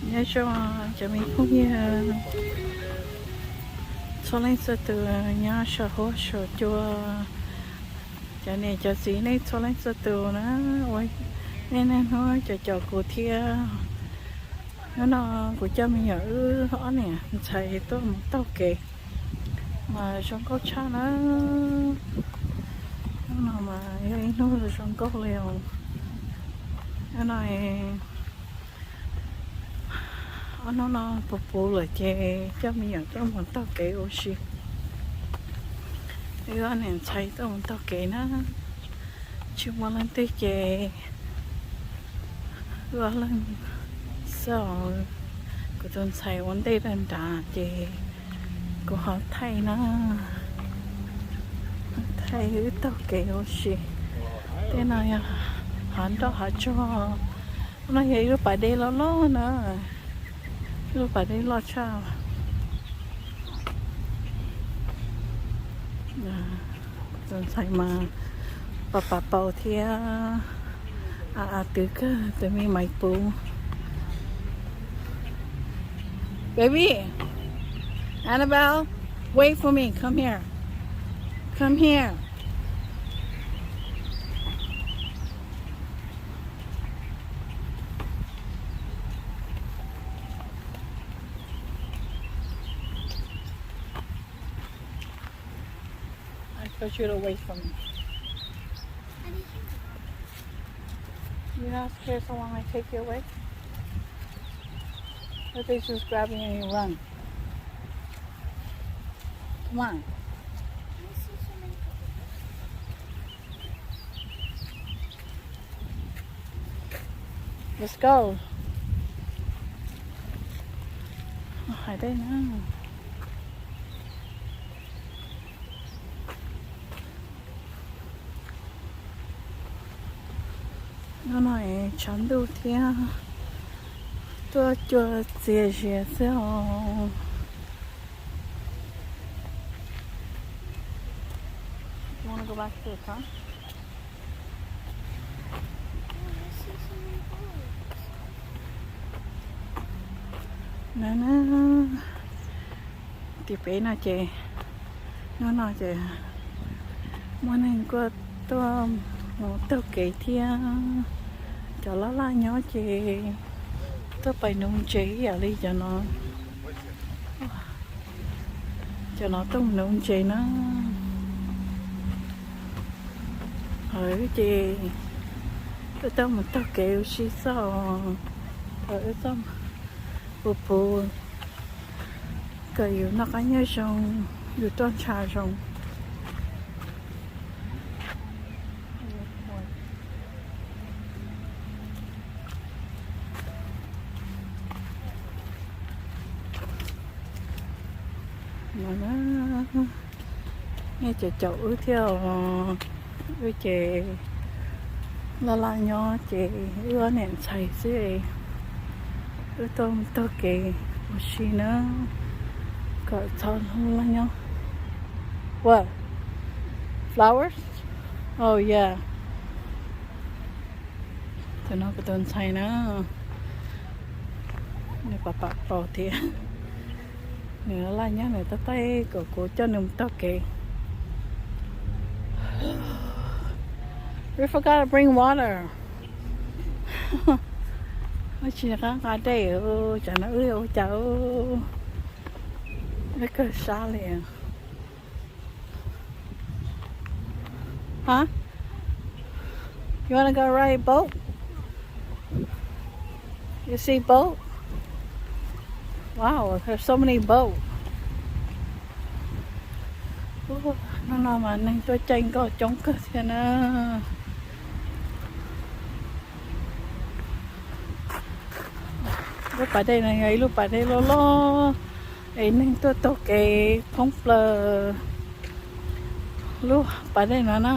Nyob zoo cov me phooj ywg txhua leej txhua tus nyob saum huab saum cua, cov niam cov txiv nej txhua leej txhua tus na, ua nej niaj hnub caum caum kuv thiab. Hnub no kuv coj me nyuam wb ob niam ntxhais tuaj mus taug kev mas zoo nkauj tshaj na. Hnub no mas yog ib hnub zoo nkauj li os. Hnub no ob hnub no puv puv lawm ces coj me nyuam tuaj mus taug kev ua si. Wb ob niam ntxhais tuaj mus taug kev na, tsis muaj leej twg ces wb ob leeg xwb os. Kuv tus ntxhais ua ntej rau nrad ces kuv ho thaij na, thaij wb taug kev ua si. Tej no yog hav nroj hav tsuag. No yog ib lub pas dej loj loj na, ib lub pas dej loj tshaj. Tus ntxhais mas pab pab paus thiab, a a twv kawg tus me maiv puv. Baby, Annabelle, wait for me, come here, come here. I told you to wait for me. You're not scared someone might take you away? What if they just grab you and you run? Come on. Let's go. Hais dej na. Hnub no es tshav ntuj thiab, tuaj cua txias zias xwb os. Tim peb no ces, hnub no ces muaj neeg kuj tuaj mus taug kev thiab. Cov laj laj nyob ces tuaj pais nuv ntses ib yam li cov no. Cov no tuaj mus nuv ntses na. Wb ces wb tuaj mus taug kev ua si xwb os. Wb tuaj puv puv kom yus noj qab nyob zoo, yus roj ntsha zoo. Nej caum caum wb thiab os. Wb ces laj laj nyob ces wb ob niam ntxhais xwb, wb tuaj taug kev ua si na, kom txhob laj nyob. What? Flowers? Oh yeah. Tus no kuv tus ntxhais na, nws pam pam paus thiab. Nws laj nyob nws tab taij kom kuv coj nws mus taug kev. We forgot to bring water. Wb tsis nco qab nqa dej, tsam no wb ua cas wb kawg sab li. Huh? You wanna go ride a boat? You see boat? Wow, there's so many boat. Hnub no mas neeg tuaj caij nkoj coob kawg thiab na. Lub pas dej no yog ib lub pas dej loj loj es neeg tuaj taug kev thoob plaws lub pas dej no na.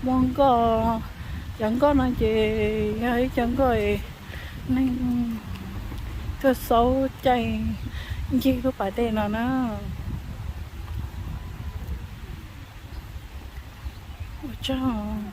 Muaj nkoj, cov nkoj no ces yog ib cov nkoj neeg tuaj xaub caij ncig lub pas dej no na. Ua tsaug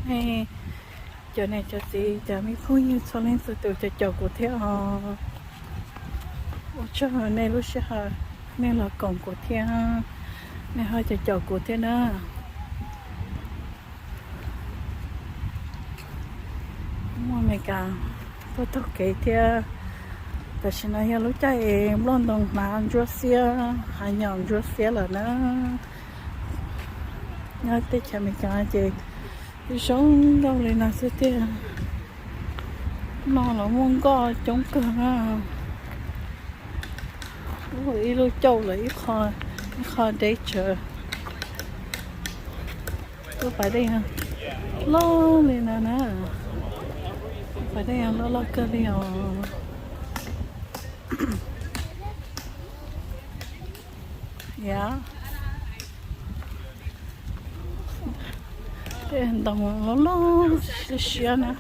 nej Cov niam cov txiv, cov me phooj ywg txhua leej txhua tus, cov caum kuv thiab os. Ua tsaug nej lub sij hawm, nej los koom kuv thiab, nej ho cov caum kuv thiab na. Muaj Amelikas tuaj taug kev thiab. Tam sim no yog lub caij es nplooj ntoo hnav ntsuab xiab, hav nyom ntsuab xiab lawm na. Nyob teb chaws Amelikas ces zoo nkauj li no xwb tiag. No los muaj nkoj coob kawg na. Ib lub cauj lawm ib qho, ib qho deb tsawv. Lub pas dej loj li no na. Pas dej loj loj kawg li os. Yam, tej ntoo loj loj siab siab na.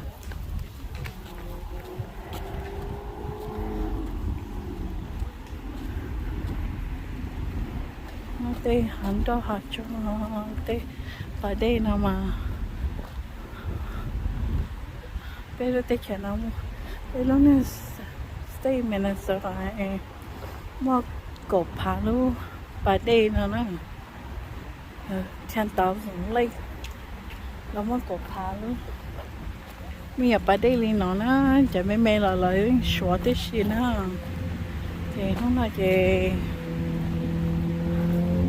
Muaj tej hav nroj hav tsuag, tej pas dej no mas peb lub teb chaws no, peb lub neej state Minnesota muaj kaum phav lub pas dej no na. Ten thousand lake los muaj kaum phav lub. Me nyuam pas dej li no na, cov me me los lawv yeej suav tib si na. Ces hnub no ces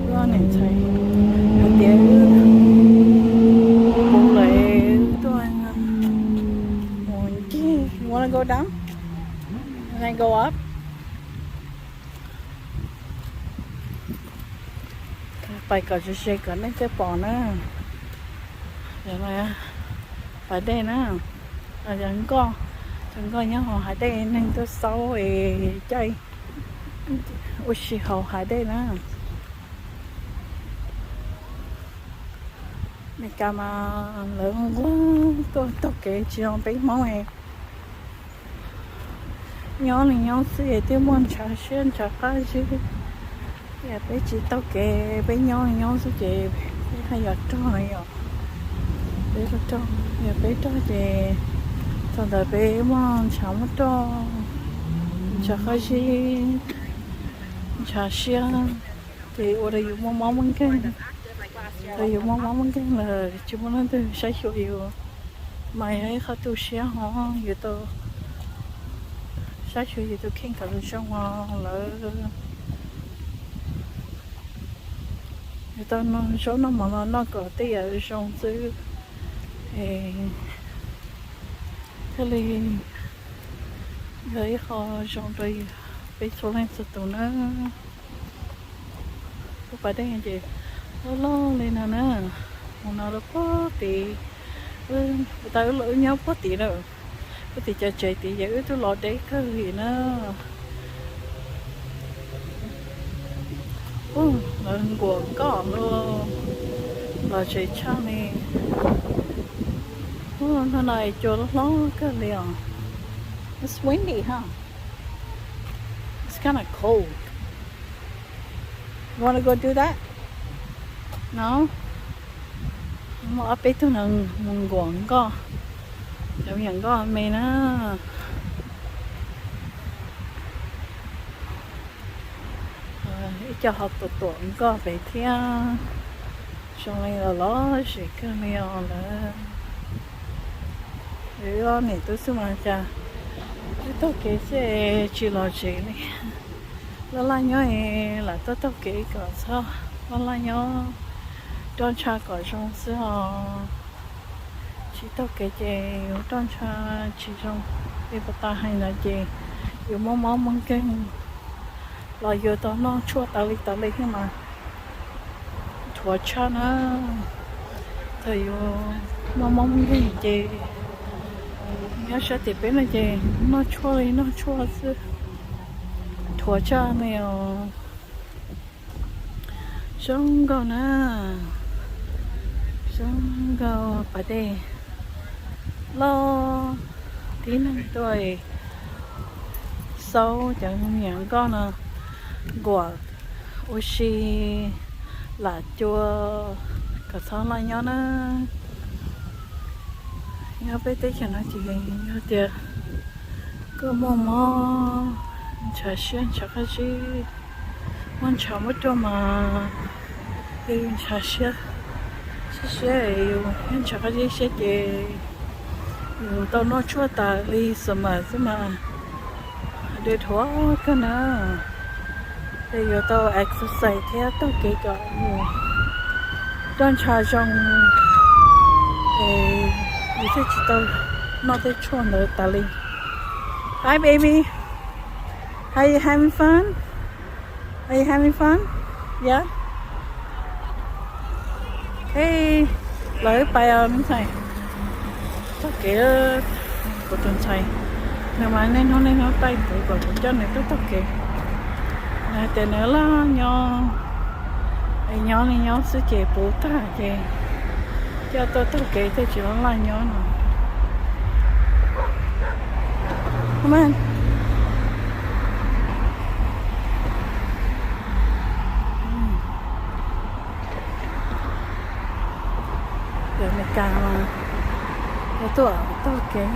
wb ob niam ntxhais hais tias wb puv lawm tuaj mus ncig. You wanna go down? Can I go up? Pais kom ze ze kom nej thiaj pom na. Pas dej na, yog nkoj, cov nkoj nyob hauv hav dej, neeg tuaj xaub es caij ua si hauv hav dej na. Meskas mas lawv nquag tuaj taug kev tsis zoo peb Hmoob es nyob li nyob xwb es twb muaj ntshav siab ntshav qab zib. Yog peb tsis taug kev, peb nyob li nyob xwb ces peb haj yam rog na yom. Peb rog, yog peb rog ces thaum ntawd peb muaj ntshav muaj roj, ntshav qab zib, ntshav siab, ces ua rau yus muaj mob muaj nkeeg. Rau yus muaj mob muaj nkeeg lawm tsis muaj leej twg saib xyuas yus, mas yog ib qho tu siab hov. Yus tau saib xyuas yus tus kheej kom zoo os lawm. Yus tau noj zaub noj mov los noj kom tej yam zoo xwb, thiaj li yog ib qho zoo rau peb txhua leej txhua tus na. Lub pas dej ces loj loj li no na, mus no rau puag tid, tau wb los wb nyob puag tid na, puag tid cov tsev tid ces wb twb los deb kawg li na. Ub, lawv nkuas nkoj los, los tsev tshaj li. Ub, hnub no cua hlob hlob kawg li os. It's windy, huh? It's kind of cold. You wanna go do that? No? Muaj ob peb tug no mus nkuas nkoj, cov me nyuam nkoj me na. Ib co ho tuam tuam nkoj pem thiab. Zoo li los lom zem kawg li os lawm. Wb ob niam tub xwb mas cas wb taug kev xwb tsis lom zem li. Laj laj nyob es lam tuaj taug kev kom txhob laj laj nyob, roj ntsha kom zoo xwb os. Tsis taug kev ces yus roj ntsha tsis zoo, li pas tas hais ntawd ces yus muaj mob muaj nkeeg los yuav tau noj tshuaj tas li tas li thiab mas dhuav tshaj na. Thaum yus muaj mob muaj nkeeg ces nyob sab tim peb no ces noj tshuaj li noj tshuaj xwb, dhuav tshaj me os. Zoo nkauj na, zoo nkauj pas dej loj, tib neeg tuaj xaub cov me nyuam nkoj no nkuam ua si lam cua kom txhob laj nyob na. Nyob peb teb chaws no ces yog tias koj muaj mob, ntshav siab ntshav qab zib, muaj ntshav muaj roj mas yus ntshav siab, siab siab yus ntshav qab zib siab ces yus tau noj tshuaj tas li summer xwb mas dej dhuav kawg na. Ces yuav tau exercise thiab taug kev kom mus roj ntsha zoo, es yus thiaj tsis tau noj tej tshuaj ntawd tas li. Hi baby, are you having fun? Are you having fun? Yeah. Hey, lawv pais os me ntxhais. Taug kev, kuv tus ntxhais nws mas niaj hnub niaj hnub taij kuv kom kuv coj nws tuaj taug kev. Nws hais tias nws laj nyob, es nyob li nyob xwb ces puv tag ces coj tuaj taug kev thiaj tsis laj laj nyob no. Cov Amelikas mas lawv tuaj taug kev,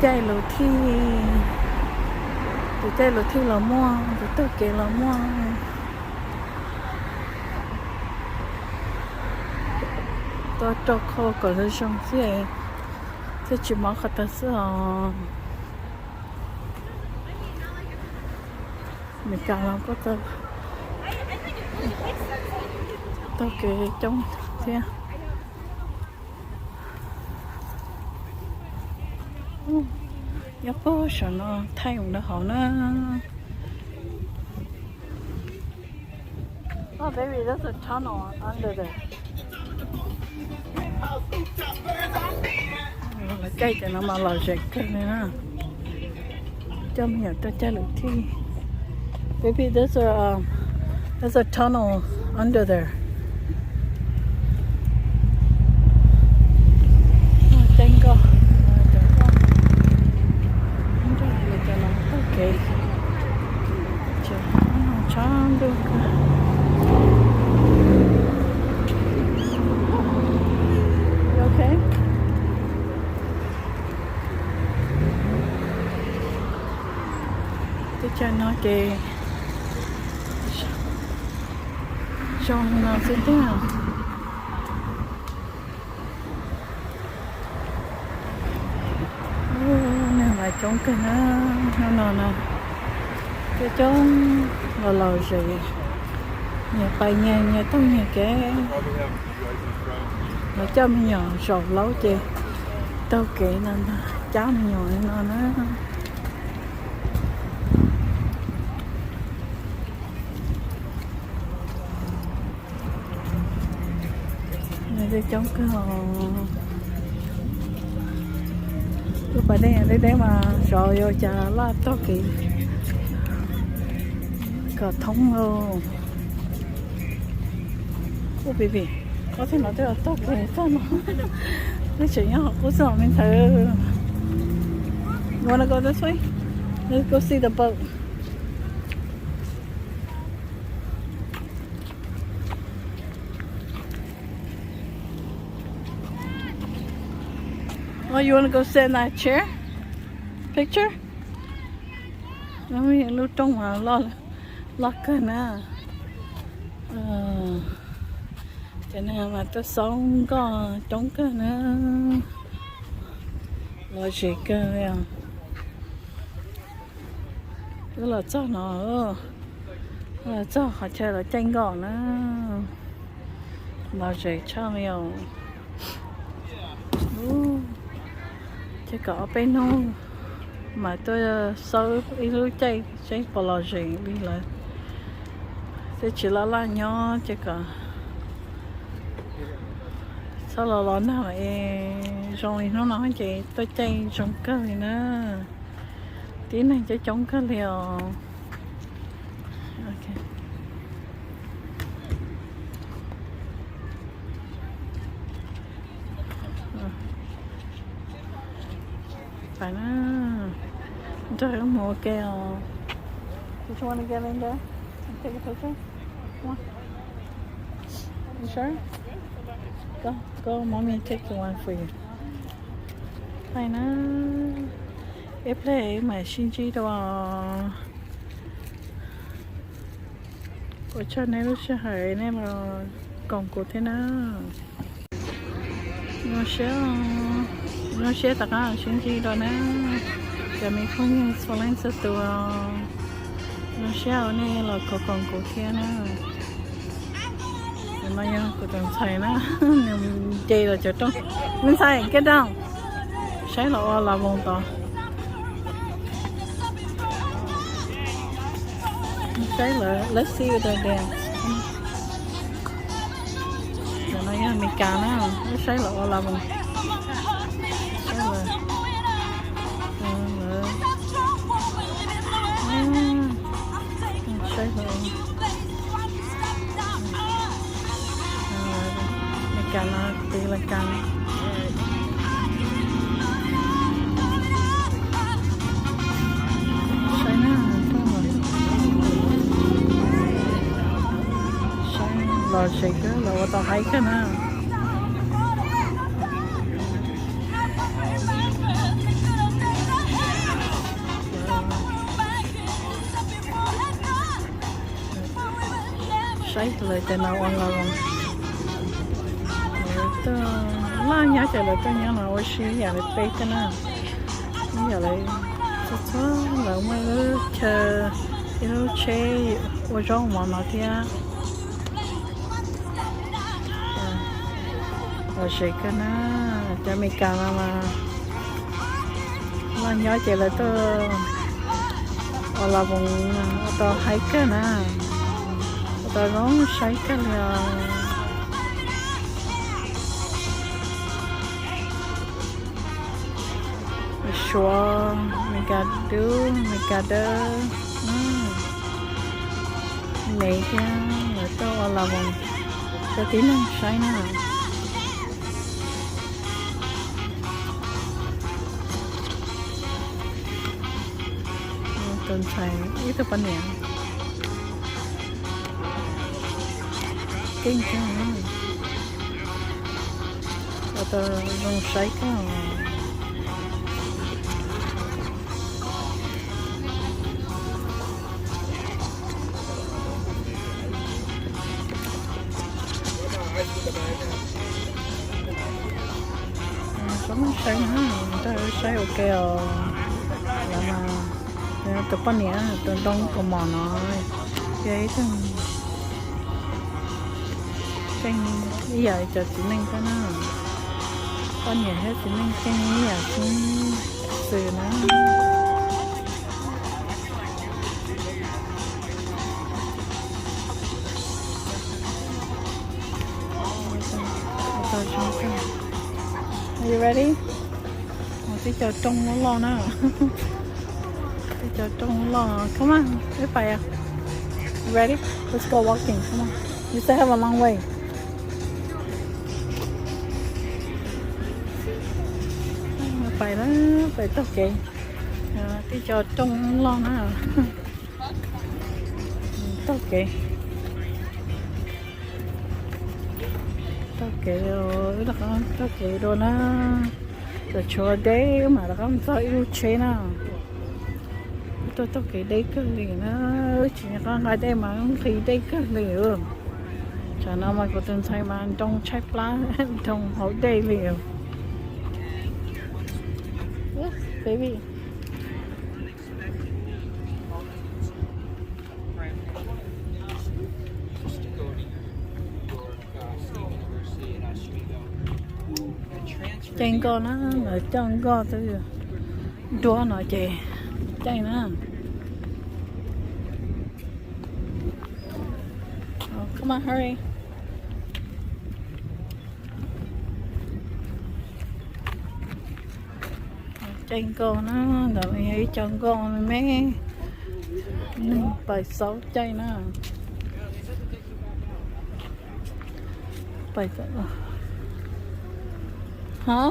caij lus thij, tus caij lus thij los muaj, tus taug kev los muaj. Tuaj rau kho kom zoo zoo xwb, thiaj tsis mob qhov twg xwb os. Amelikas los kuj taug kev coob thiab. Nyob puag saum no thaij mus rau hauv na. Oh, baby, there's a tunnel under there. Caij cov no mas lom zem kawg li na. Coj me nyuam tuaj caij lus thij. Baby, there's a, um, there's a tunnel under there. Caij nkoj, cov nkoj, cov no taug kev, tshab ntuj kawg. You okay? Teb chaws no ces zoo no xwb tiag. Neeg mas coob kawg na, hnub no na, coob coob los lom zem, nyias pais nyias, nyias taug nyias kev. Lawv coj me nyuam zaum laub ces taug kev no ntag, cab me nyuam li no na. Nws coob kawg os. Lub pas dej deb deb mas xyov yuav ua cas laj taug kev kom thoob lauj. Ub, pim pim, ob tug no twb taug kev txog no, twb tseem nyob hauv qub xwb os me ntxhais. You wanna go this way? Let's go see the boat. Oh, you wanna go sit in that chair? Picture? Lub rooj mas loj, loj kawg na. Cov neeg mas tuaj xauj nkoj coob kawg na. Lom zem kawg li os. Wb los txog no, los txog qhov chaw lawv caij nkoj na. Lom zem tshaj li os. Ces kom ob peb hnub mam tuaj xauj ib lub caij seb puas lom zem li lawv. Twb tsis laj laj nyob ces kom txhob los los nag lawm es zoo li hnub no ces tuaj caij zoo kawg li na. Tib neeg coob coob kawg li os. Pais na, nrog wb mus ua ke os. You sure? Go, go, mommy take the one for you. Tais na, ib pliag mam sib ntsib dua. Ua tsaug nej lub sij hawm nej los koom kuv thiab na. Zoo siab, zoo siab tom qab sib ntsib dua na. Cov me phooj ywg txhua leej txhua tus, zoo siab uas nej los koom koom kuv thiab na. Tus no yog kuv tus ntxhais na, nws nce los cov rooj. Me ntxhais, get down. Saib los ua las voos tod. Saib lawv, let's see the dance. Tus no yog Amelikas na, wb saib lawv ua las voos. Saib lawv, saib lawv. Amelikas no tiv las kas. Saib na, saib los ze kawg, lawv ua tau haib kawg na. Saib lawv cov no ua las voos. Lawv tuaj laj nyob ces lawv tuaj nyob no ua si yam li peb thiab na. Ib yam li txhua txhua lawv muaj ib lub chaw, ib lub tsheb ua zaub mov no thiab. Los ze kawg na, cov Amelikas no mas laj nyob ces lawv tuaj ua las voos ua tau haib kawg na, ua tau zoo saib kawg li os. Suav, Amelikas dub, Amelikas dawb, Mev thiab lawv tuaj ua las voos rau tib neeg saib na. Tus ntxhais ib tug poj niam keej kawg, ua tau zoo saib kawg. Tsob saib na, saib ua ke os. Lawv mas, tus poj niam tus ntoo kaus mom no yog ib tug keej ib yam cov txiv neej thiab na. Poj niam thiab txiv neej keej ib yam xwb na. Are you ready? Tib co rooj loj loj na. Tib co rooj loj. Come on, peb pais. Ready? Let's go walking. Come on. You still have a long way. Pais na, pais taug kev. Tib co rooj loj na. Taug kev. Taug kev, wb rov qab taug kev dua na. Tseem tshuav deb, wb mam rov qab mus txog ib lub tsheb na. Wb tuaj taug kev deb kawg li na. Wb tsis nco qab nqa dej mas wb nqhis dej kawg li. Tsam no mas kuv tus ntxhais mas nroo tshaib plab, nroo hauv dej li. Baby. Caij nkoj na, lawv coj nkoj twb duab no ces caij na. Come on, hurry. Caij nkoj na, ntawm no yog ib co nkoj me me, neeg pais xauj caij na. Pais, huh?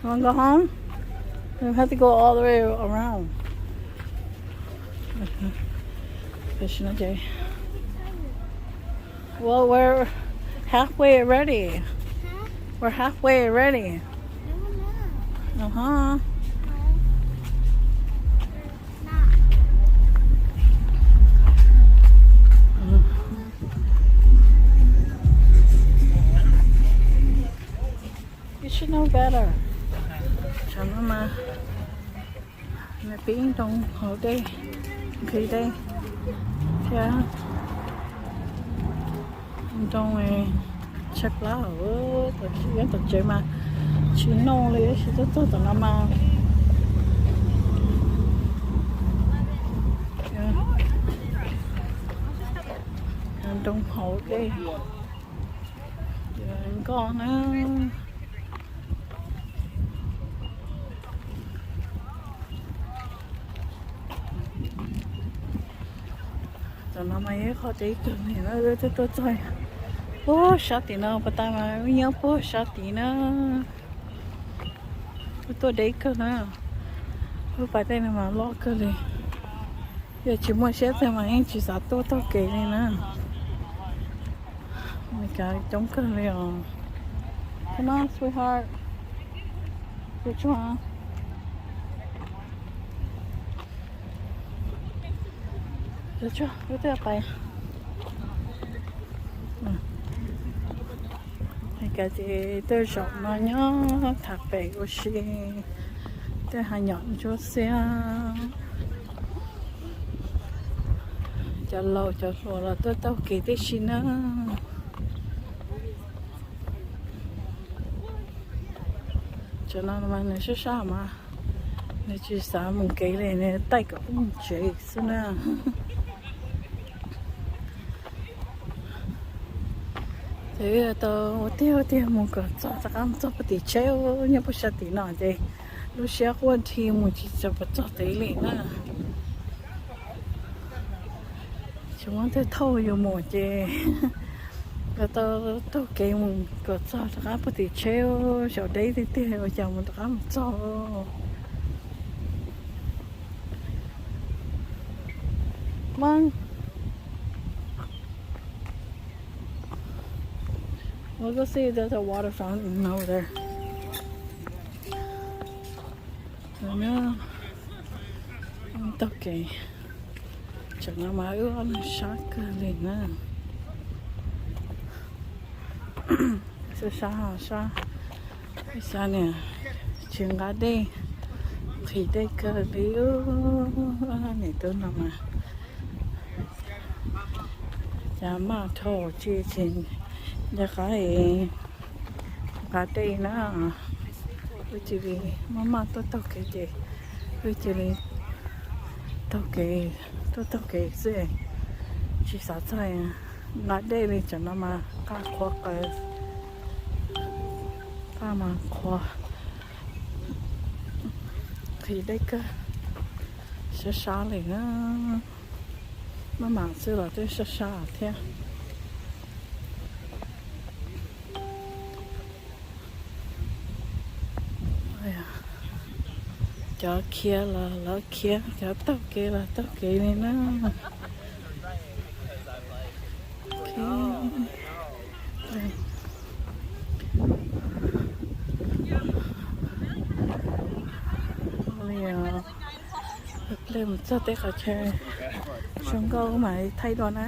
Wanna go home? We have to go all the way around. Fish in a day. Well, we're halfway already. We're halfway already. No hov. You should know better. Tsam no mas nws pib ntoo hauv dej, nqhis dej thiab ntoo tshaib plab hauv. Tom tsev mas tsis noj li, tab sis tuaj txog tom no mas ntoo hauv dej nkoj na. Tom no mas yog qhov deb kawg li na, wb twb tuaj txog puag sab tim no, pas tas mas wb nyob puag sab tid na. Wb tuaj deb kawg na, wb pas dej no mas loj kawg li. Yog tsis muaj siab tiag mas yeej tsis xav tuaj taug kev li na. Meskas coob kawg li os. Come on, sweetheart. Cua tsuag. Cua tsuag, wb twb pais. Meskas ces tej zaum no nyob tham pem ua si, tej ha nyom ntsuab xiab. Cov laus cov hluas los tuaj taug kev tib si na. Tsam no mas nws sab sab mas nws tsis xav mus kev li, nws taij kom wb mus tsev xwb na. Ces wb tau ua tiag ua tiag mus kom txog rov qab mus txog puag tim tsheb, nyob puag sab tim no ces lub siab quaj dhi mus tsis tau puas txog tid li na. Tsis muaj tej thauj yus mus ces yuav tau taug kev mus kom txog rov qab puag tim tsheb, xyov deb tiag tiag ua cas mus rov qab mus txog. Mom, we'll go see if there's a water fountain over there. Taug kev, tsam no mas wb ob leeg sab kawg li na. Sab sab, sab, sab niam tsis nqa dej, nqhis dej kawg li. Niam tub no mas cas maj dhau tsis tsis nco qab nqa dej na. Wb cia li maj maj tuaj taug kev ces wb cia li taug kev, tuaj taug kev xwb, tsis xav txog nqa dej li. Tsam no mas qaj qhuav qawv, qaj mas qhuav, nqhis dej kawg, sab sab li na. Maj mam xwb los twb sab sab thiab. Cov khiav los lawv khiav, cov taug kev los taug kev li na. Li pliag mus txog tej qhov chaw zoo nkauj mam li thaij dua na.